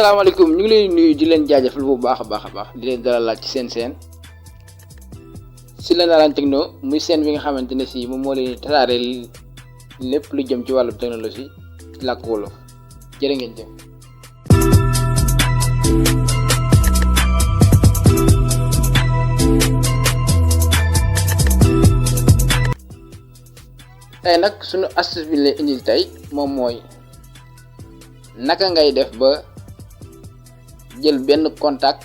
asalaamaaleykum ñu ngi leen nuyu di leen jaajëfal bu baax a baax di leen dalalaat ci seen Sylla Ndarane Techno muy seen bi nga xamante ne si moom moo leen di tasaare lépp lu jëm ci wàllu technologie làkk wolof jërë ngeen jëf. tey nag sunu astuce bi la indil tey moom mooy naka ngay def ba jël benn contact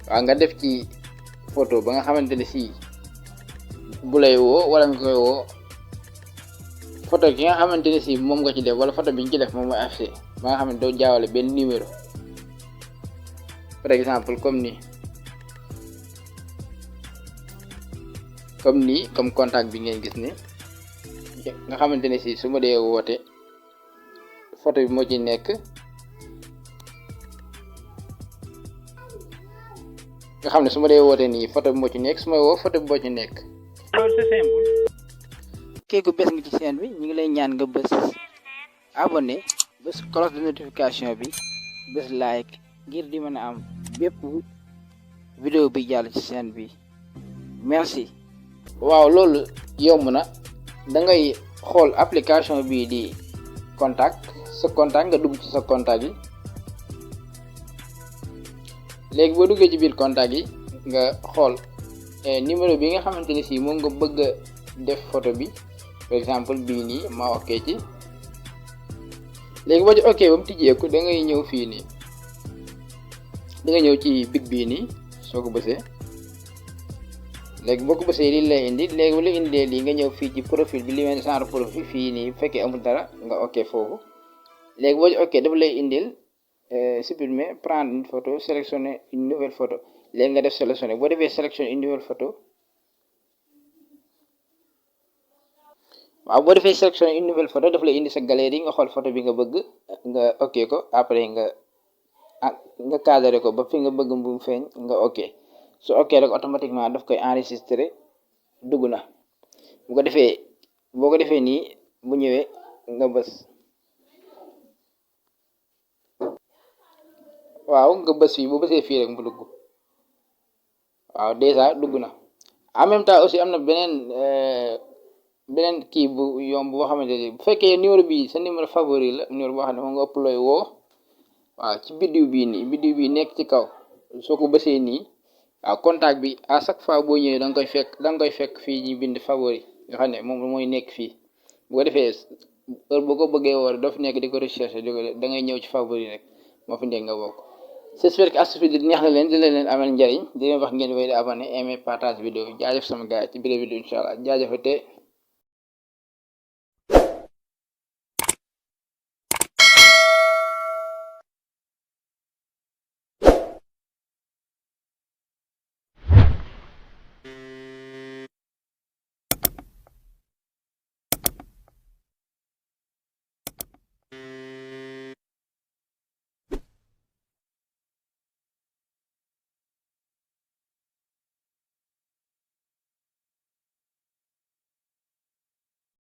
waaw nga def ci photo ba nga xamante ne si bu lay woo wala nga koy woo photo ki nga xamante ne si moom nga ci def wala photo bi ñu ci def moom mooy affiché ba nga xam ne doo jaawale benn numéro par exemple comme nii comme contact bi ngeen gis ni nga xamante ne si su ma dee woote photo bi moo ci nekk nga xam ne su ma dee woote nii photo bi moo ci nekk su ma woo photo bi moo ci nekk. loolu c'est simple. kéeku bés nga ci chaîne bi ñu ngi lay ñaan nga bës abonné bës cloche de notification bi bës like ngir di mën a am bépp vidéo bi jàll ci chaîne bi merci. waaw loolu yomb na da ngay xool application bii di contact sa contact nga dugg ci sa contact yi léegi boo duggee ci biir contact yi nga xool numéro bi nga xamante ne si moom nga bëgg a def photo bi par exemple bii nii ma ok ci léegi boo ci ok ba mu tijjeeku da ngay ñëw fii nii da nga ñëw ci big bii nii soo ko bësee léegi boo ko bësee lii lay indi léegi bu la indee lii nga ñëw fii ci profil bi li mel genre profil fii nii bu fekkee amul dara nga ok foofu léegi boo ci ok dafa lay indil supprimer prendre une photo sélectionner une nouvelle photo léegi nga def sélectionner boo defee sélectionner une nouvelle photo waaw boo defee sélectionner une nouvelle photo dafa lay indi sa galerie nga xool photo bi nga bëgg nga ok ko après nga cadré ko ba fi nga bëgg mu feeñ nga ok su ok rek automatiquement daf koy enregistrer dugg na boo ko defee nii bu ñëwee nga bës waaw nga bës fii bu bësee fii rek mu dugg waaw déjà dugg na en même temps aussi am na beneen kii bu yomb boo xamante ne bu fekkee numéro bi sa numéro favori la numéro boo xam ne moom nga ëpp looy woo waaw ci biddiw bii nekk ci kaw soo ko bësee nii waaw contact bi à chaque fois boo ñëwee da nga koy fekk fii ñu bind favori nga xam ne moom mooy nekk fii bu ko defee heure boo ko bëggee woo doo fi nekk di ko recherche da ngay ñëw ci favori rek moo fi nekk nga bokk. j'espère que astuce bi neex na leen dina leen amal njariñ di leen wax ngeen wéy di abonné aimer partage vidéo jaajëf sama gars ci biir vidéo incha allah jaajëfate